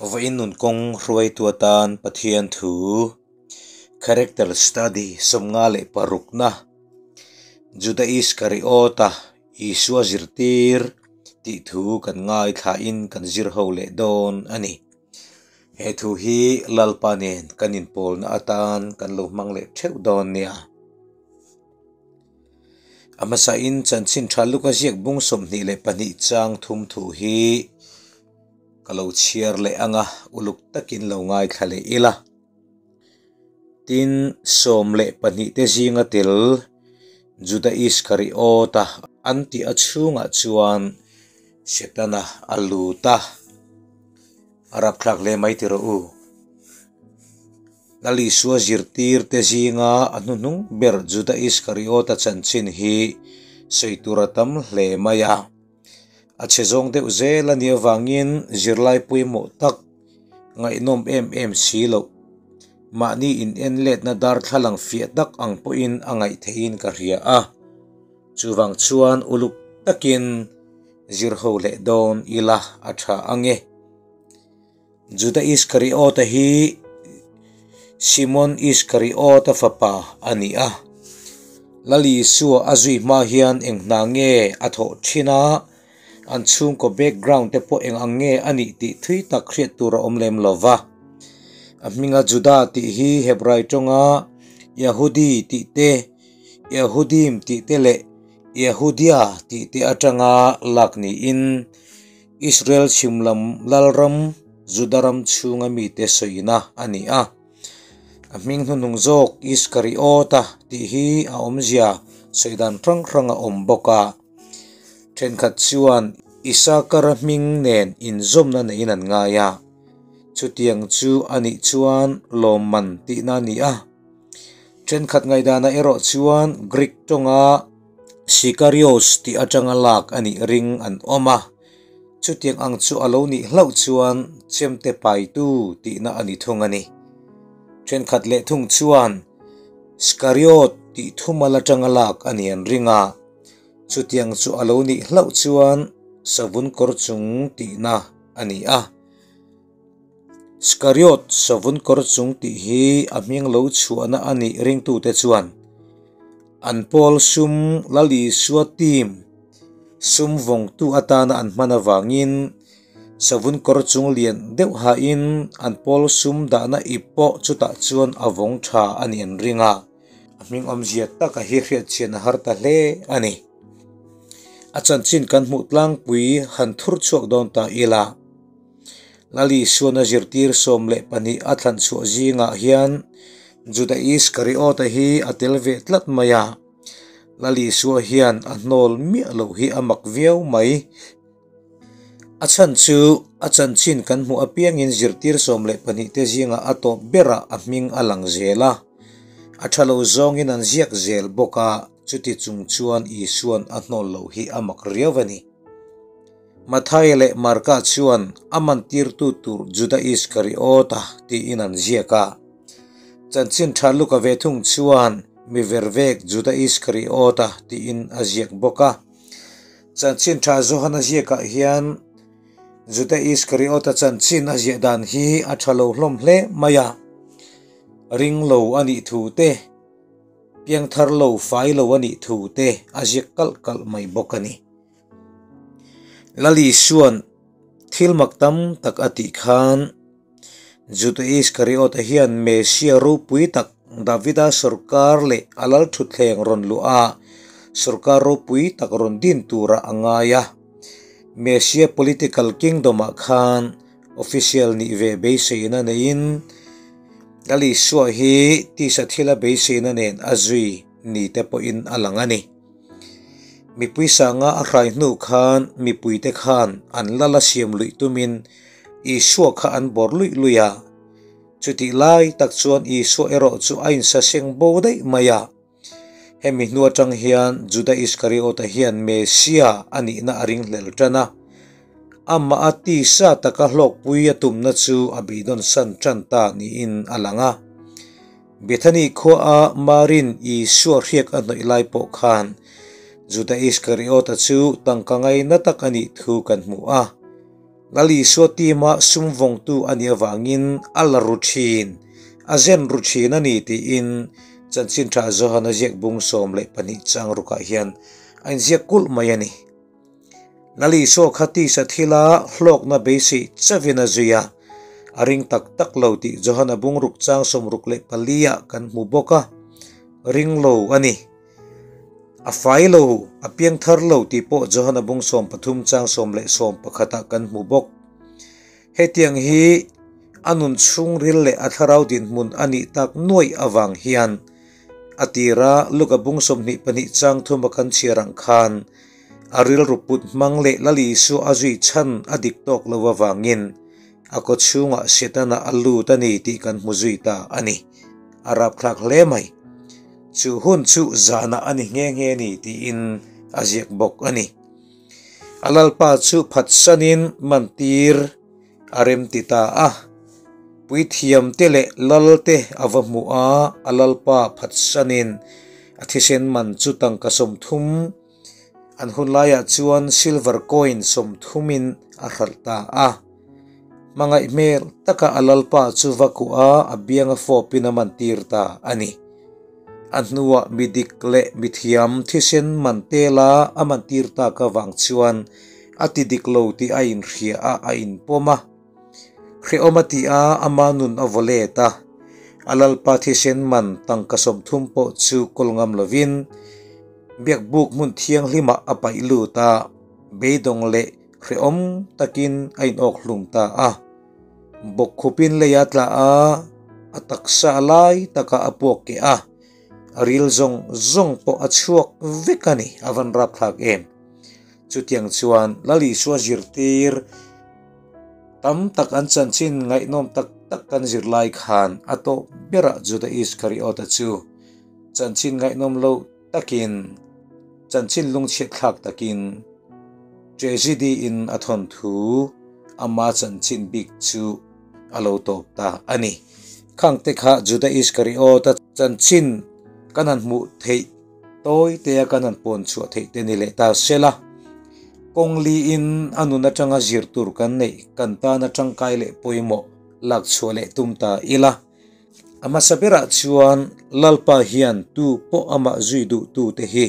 Vawiin nun kawng hruaitu atan Pathian thu Character Study 56na Juda Iskariota Isua zirtir tih thu kan ngaithlain kan zir ho leh dawn a ni. He thu hi Lalpa nen kan inpawlna atan kan lo hmang leh theuh dawn nia. A hmasain chanchin tha luka ziak bung 22 chang thum thu hi ka lo chhiar leh anga uluk takin lo ngaithla leh ila. Tin, 12 te zinga tel Juda Iskariota an tih a chhungah chuan Setana a lut a, a rapthlak hle mai ti rawh u. Lal Isua zirtir te zinga a hnuhnung ber Juda Iskariota chanchin hi sawi tur a tam hle mai a. A chhe zawng deuh zel a nih avangin zirlai pawimawh tak ngaihnawm em em si loh. Mahni in en letna darthlalang fiah tak ang pawhin a ngaih theihin ka hria a. Chuvang chuan uluk takin zir ho leh dawn ila a tha ang e. Juda Iskariota hi Simon Iskariota fapa a ni a. Lal Isua a zui hma hian eng hna nge a thawh thin a, an chhungkaw background te pawh eng ang nge a nih tih thui tak hriat tur a awm lem lo va. A hminga Juda tih hi Hebrai tawnga Yahudi tih te, Yahudim tih te leh Yahudia tih te atanga lak niin Israel chhim lam lalram Juda ram chhunga mite sawina a ni a. A hming hnuhnung zawk Iskariota tih hi a awmzia sawi dan hrang hrang a awm bawk a. Thenkhat chuan Isakara hming nen inzawmna neiin an ngai a. Chutiang chu a nih chuan lawmman tihna a ni a. Thenkhat ngaihdanah erawh chuan Greek tawnga Sikarios tih atanga lak a nih ring an awm a, chutiang ang chu a lo nih hlauh chuan chemte paitu tihna a ni thung a ni. Thenkhat leh thung chuan Skariot tih thumal atanga lak a ni an ring a, chutiang chu a lo nih hlauh chuan savun kawr chung tihna a ni a. Skariot savun kawr chung tih hi a hming lo chhuahna a nih ringtute chuan An pawl sum Lal Isua team sum vawngtu atana an hman avangin savun kawr chung lian deuh hain an pawl sum dahna ip pawh chutah chuan a vawng tha a nih an ring a, a hming awmzia taka hi hriatchhian a har ta hle a ni. A chanchin kan hmuh tlangpui han thur chhuak dawn ta ila, Lal Isuana zirtir 12 a thlan chhuah zingah hian Juda Iskariota hi a tel ve tlat mai a. Lal Isua hian a hnawl miah loh hi a mak viau mai. A chhan chu a chanchin kan hmuh apiangin zirtir 12 te zingah a tawp berah a hming a lang zel a. A tha lo zawngin an ziak zel bawk a, chuti chung chuan Isuan a hnawl loh hi a mak riau a ni. Mathaia leh Marka chuan a mantirtu tur Juda Iskariota tiin an ziak a. Chanchin tha Luka ve thung chuan mi vervek Juda Iskariota tiin a ziak bawk a. Chanchin tha Johana ziakah hian Juda Iskariota chanchin a ziah dan hi a tha lo hlawm hle mai a. Ring lo a nih thu te, piangthar lo fai lo a nih thu te a ziak kalh kalh mai bawk a ni. Lali chuan thil mak tam tak a tih khan Juda Iskariota hian Messia ropui tak Davida sorkar leh a lal thutthleng rawn luh a, sorkar ropui tak rawn din turah a ngai a. Messia political kingdom-ah khan official nih ve beiseina neiin Lali Isua hi tisa thila beiseina nen a zui ni te pawhin a lang a ni. Mipui sanga a hrai hnu khan mipuite khan an lal a siam luih tumin Isua kha an bawr luih luih a. Chutih lai tak chuan Isua erawh chu a insaseng bo daih mai a. Hemi hnu atang hian Juda Iskariota hian Messia a nihna a ringhlel tan a. Amah a tisa taka hlawkpui a tumna chu a beidawn san tan ta niin a lang a. Bethany khuaa Marin Isua hriak a hnawih lai pawh khan Juda Iskariota chu tangka ngaina tak a nih thu kan hmu a. Lal Isua team-a sum vawngtu a nih avangin a la ru thin, a zen ru thin a ni tiin Chanchin Tha Johana ziak bung 12 chang rukah hian a inziak kulh mai a ni. Lal Isua kha tisa thila hlawkna beisei chauhin a zui a, a ring tak tak lo tih Johana bung ruk chang 64 ah kan hmu bawk a, ring lo a ni. A fai lo, a piangthar lo tih pawh Johana bung 13 chang 11 ah kan hmu bawk. Hetiang hi a nun chhungril leh a thlarau dinhmun a nih tak nuaih avang hian a tira Luka bung 22 chang thuma kan chhiar ang khan a rilru put hmang leh Lal Isua a zui chhan a dik tawk lo avangin a kaw chhungah Setana a lut a ni tih kan hmu zui ta a ni. A rapthlak hle mai. Chu hun chu zanah a ni nghe nghe ni tiin a ziak bawk a ni. A lalpa chu phatsanin mantir a rem ti ta a. Puithiamte leh lalte a va hmuh a, a lalpa phatsanin a thisen man chu tangka 30, an hun laiah chuan silver coin 30 in a hralh ta a. Hmangaih hmel taka a lalpa chu va kuh a, a bianga fawpin a mantir ta a ni. A hnuah mi dik leh mi thiam thisen man tela a mantir tak avang chuan a ti dik lo tih a inhria a, a inpawm a. Hrehawm a ti a, ama nun a vaw let a. A lalpa thisen man tangka 30 pawh chu kawl ngam lovin biakbuk hmun thianghlimah a paih lut a, beidawng leh hrehawm takin a inawk hlum ta a. Bawkkhupin lei a tla a, a taksa a lai takah a puak keh a, a ril zawng zawng pawh a chhuak vek a ni, a van rapthlak em. Chutiang chuan Lal Isua zirtir tam tak an chanchin ngaihnawm tak tak kan zir lai khan a tawp berah Juda Iskariota chu chanchin ngaihnawm lo takin, chanchin lungchhiatthlak takin tragedy in a thawnthu ama chanchin bik chu a lo tawp ta a ni. Khangte kha Juda Iskariota chanchin kan han hmuh theih tawi tea kan han pawn chhuah theih te ni leh ta sela, kawng liin a nun atanga zir tur kan neih kan tana tangkai leh pawimawh lak chhuah leh tum ta ila. A hmasa berah chuan Lalpa hian tu pawh amah zui duhtute hi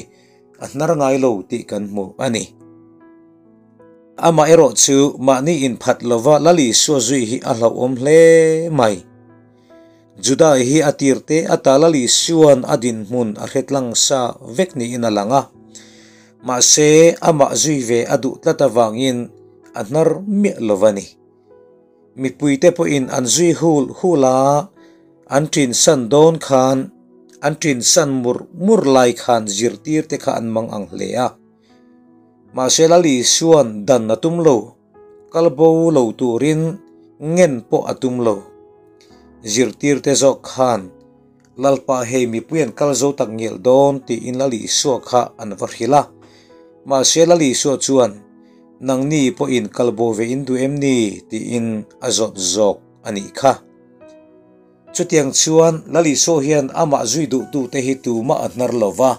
a hnar ngai lo tih kan hmu a ni. Amah erawh chu mahni inphat lova Lal Isua zui hi a hlauhawm hle mai. Juda hi a tirte ata Lal Isua'n a dinhmun a hretlang sa vek niin a lang a. Mahse, amah zui ve a duh tlat avangin a hnar miah lo a ni. Mipuite pawhin an zui hul hul a, an ṭinsan dawn khan, an ṭinsan mur mur lai khan zirtirte kha an mang ang hle a. Mahse Lal Isua'n dan a tum lo, kal bo lo turin ngen pawh a tum lo. Zirtirte zawk khan, Lalpa hei mipui an kal zo tak ngial dawn tiin Lal Isua kha an va hrilh a. Mahse Lal Isua chuan, Nangni pawhin kal bo ve in duh em ni? tiin a zawt zawk a nih kha. Chutiang chuan Lal Isua hian amah zui duhtute hi tumah a hnar lo va,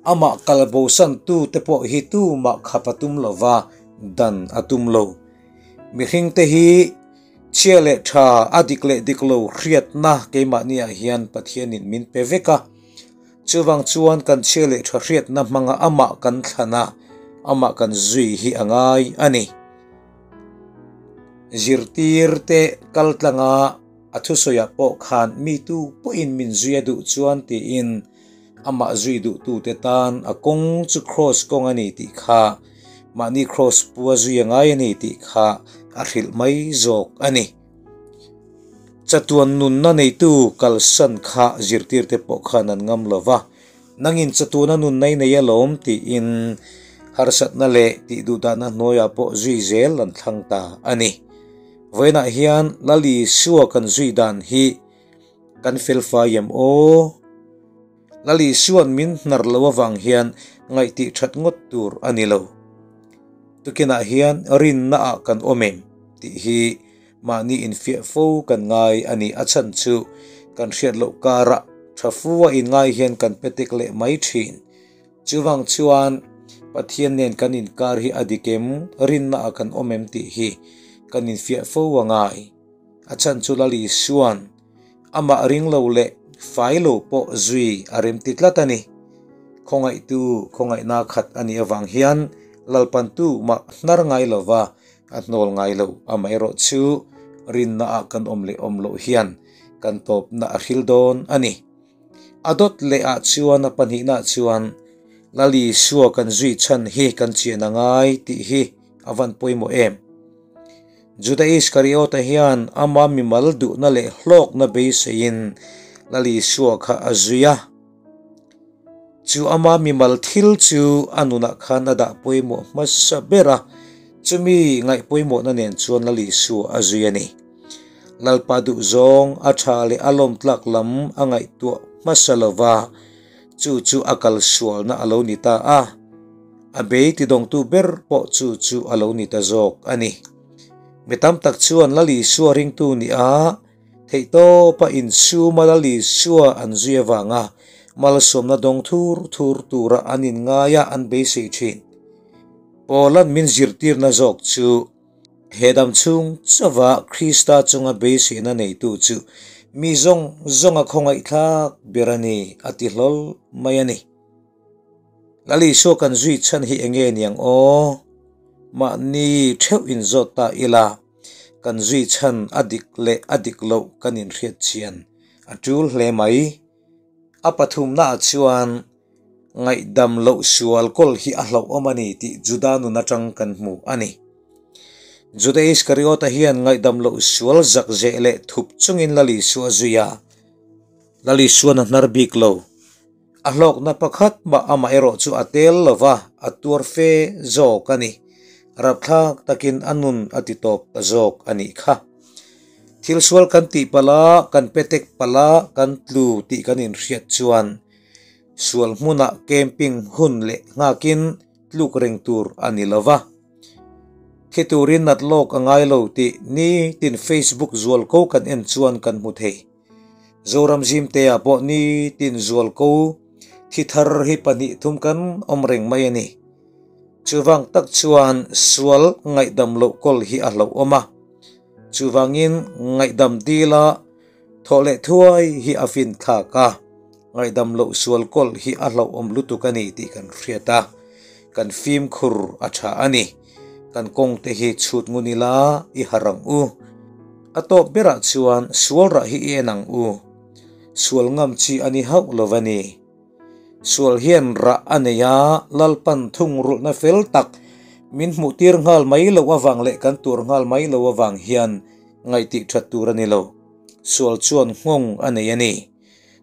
amah kal bosantute pawh hi tumah khap a tum lo va, dan a tum lo. Mihringte hi Chhia leh tha, a dik leh dik lo hriatna keimahniah hian Pathianin min pe vek a. Chuvang chuan kan chhia leh tha hriatna hmanga amah kan thlan a, amah kan zui hi a ngai a ni. Zirtirte kaltlanga a thusawiah pawh khan mi tu pawhin min zui a duh chuan tiin amah zui duhtute tan a kawng chu kraws kawng a ni tih kha mahni kraws pu a zui a ngai a ni tih kha a hrilh mai zawk a ni. Chatuan nunna neitu kalsan kha zirtirte pawh khan an ngam lo va, nangin chatuana nunna i nei alawm tiin harsatna leh tihduhdahna hnuaiah pawh zui zel an thlang ta a ni. Vawiinah hian Lal Isua kan zui dan hi kan felfai em aw? Lal Isua'n min hnar lo avang hian ngaihtih that ngawt tur a ni lo. Tukinah hian rinna ah kan awm em tih hi mahni infiah fo kan ngai a ni. A chhan chu kan hriat loh karah tha fu a inngai hian kan petek leh mai thin. Chuvang chuan Pathian nen kan inkar hi a dik em, rinna ah kan awm em tih hi. kan infiah fo a ngai. A chhan chu Lal Isua'n amah ring lo leh fai lo pawh zui a remti tlat a ni. Khawngaihtu khawngaihna khat a nih avang hian Lalpantu mah hnar ngai lova a hnawl ngai lo. Amaherawh chu rinna ah kan awm leh awm loh hian kan tawpna a hril dawn a ni. A dawt leh ah chuan a pahnihna chuan Lal Isua kan zui chhan hi kan chian a ngai tih hi a van pawimawh em. Juda Iskariota hian ama mimal duhna leh hlawkna beiseiin Lal Isua kha a zui a. Chu ama mimal thil chu a nunah khan a dah pawimawh hmasa ber a, chumi ngaih pawimawhna nen chuan Lal Isua a zui a ni. Lalpa duhzawng a tha leh a lawmtlak lam a ngaihtuah hmasa lova, chu chu a kalsualna a lo ni ta a, a bei tidawngtu ber pawh chu chu a lo ni ta zawk a ni. Mi tam tak chuan Lal Isua ringtu ni a, theihtawpa insuma Lal Isua an zui avanga malsawmna dawng thur thur tura an inngai a an beisei thin. Paula'n min zirtirna zawk chu He dam chhung chauha Krista chunga beiseina neitu chu mi zawng zawnga khawngaihthlak ber a ni, a ti hlawl mai a ni. Lal Isua kan zui chhan hi enge niang aw? Mahni theuh inzawt ta ila, kan zui chhan a dik leh a dik loh kan inhriat chian a tul hle mai. A pathumnaah chuan Ngaihdam loh sual kawl hi a hlauhawm a ni tih Juda nun atang kan hmu a ni. Juda Iskariota hian ngaihdam loh sual zak zeh leh thup chungin Lal Isua a zui a. Lal Isuan a hnar bik lo. A hlawkna pakhat mah amah erawh chu a tel lo va, a tuar fe zawk a ni. Rapthlak takin a nun a ti tawp ta zawk a nih kha. Thil sual kan tih palh a, kan petek palh a, kan tlu tih kan inhriat chuan Sual hmunah camping hun leh nghakin tluk reng tur a ni lo va. Thi turin nat lawk a ngai lo tih nitin Facebook zualko kan en chuan kan hmu thei. Zoram Zimtea pawh nitin zualko thi thar hi pahnih thum kan awm reng mai a ni. Chuvang tak chuan sual ngaihdam loh kawl hi a hlauhawm a. Chuvangin ngaihdam dila Thawh leh thuai hi a fin thlak a, ngaihdam loh sual kawlh hi a hlauhawm lutuk a ni tih kan hriat a, kan fimkhur a tha a ni. Kan kawng te hi chhut ngun ila i harh ang u. A tawp berah chuan sual rah hi i en ang u. Sual ngam chi a ni hauh lo a ni. Sual hian rah a nei a, Lalpan thungrulhna fel tak min hmuhtir nghal mai loh avang leh kan tur nghal mai lo avang hian ngaihtih that tur a ni lo. Sual chuan nghawng a nei a ni.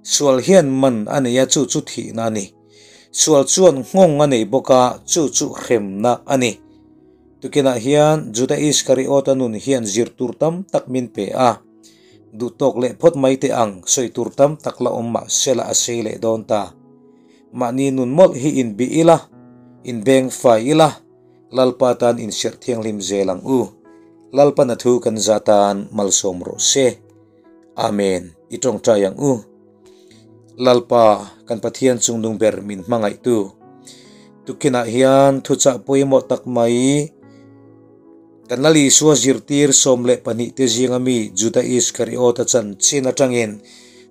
Sual hian man a nei a, chu chu thihna a ni. Sual chuan nghawng a nei bawk a, chu chu hremna a ni. Tukinah hian Juda Iskariota nun hian zir tur tam tak min pe a. Duh tawk leh phawt mai teh ang, sawi tur tam tak la awm mah sela a sei leh dawn ta. Mahni nun mawlh hi inbih ila, inbeng fai ila, Lalpa tan inserh thianghlim zel ang u. Lalpan a thu kan za tan malsawm rawh se. Amen. I tawngtai ang u. Lalpa, kan Pathian chungnung ber min hmangaihtu. Tukinah hian thuchah pawimawh tak mai Kan Lal Isua zirtir 12 te zinga mi Juda Iskariota chanchin atangin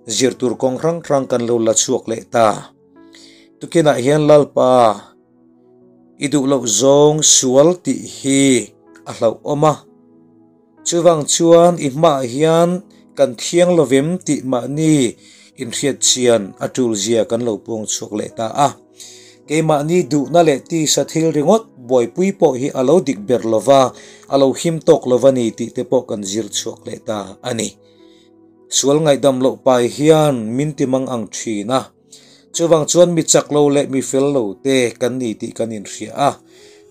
zir tur kawng hrang hrang kan lo la chhuak leh ta. Tukinah hian Lalpa i duh loh zawng sual tih hi a hlauhawm a. Chuvang chuan i hmaah hian kan thiang lovem tih mahni inhriatchian a tulzia kan lo puang chhuak leh ta a. Keimahni duhna leh tisa thil ringawt buaipui pawh hi a lo dik ber lova, a lo him tawk lova ni tih te pawh kan zir chhuak leh ta a ni. Sual ngaihdam loh pai hian min ti mang ang thin a. Chuvang chuan mi chak lo leh mi fel lo te kan ni tih kan inhria a.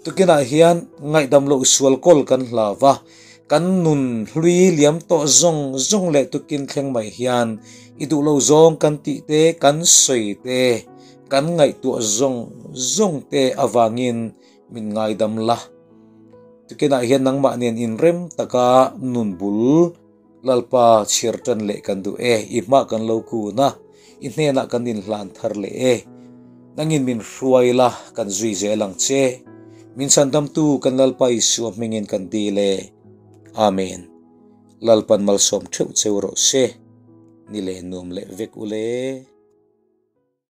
Tukinah hian ngaihdam loh sual kawl kan hlau va, kan nun hlui liam tawh zawng zawng leh tukin thleng mai hian i duh lo zawng kan tih te, kan sawi te, Kan ngaihtuah zawng zawng te avangin min ngaidam la. Tukinah hian nangmah nen inrem taka nun bul Lalpa chhiar tan leh kan duh e, i hmah kan lo kun a, i hnenah kan inhlan thar leh e. Nangin min hruai la, kan zui zel ang che. Min chhandamtu kan Lalpa Isua hmingin kan dil e. Amen. Lalpan malsawm theuh cheu rawh se. Ni leh nuam leh vek ule.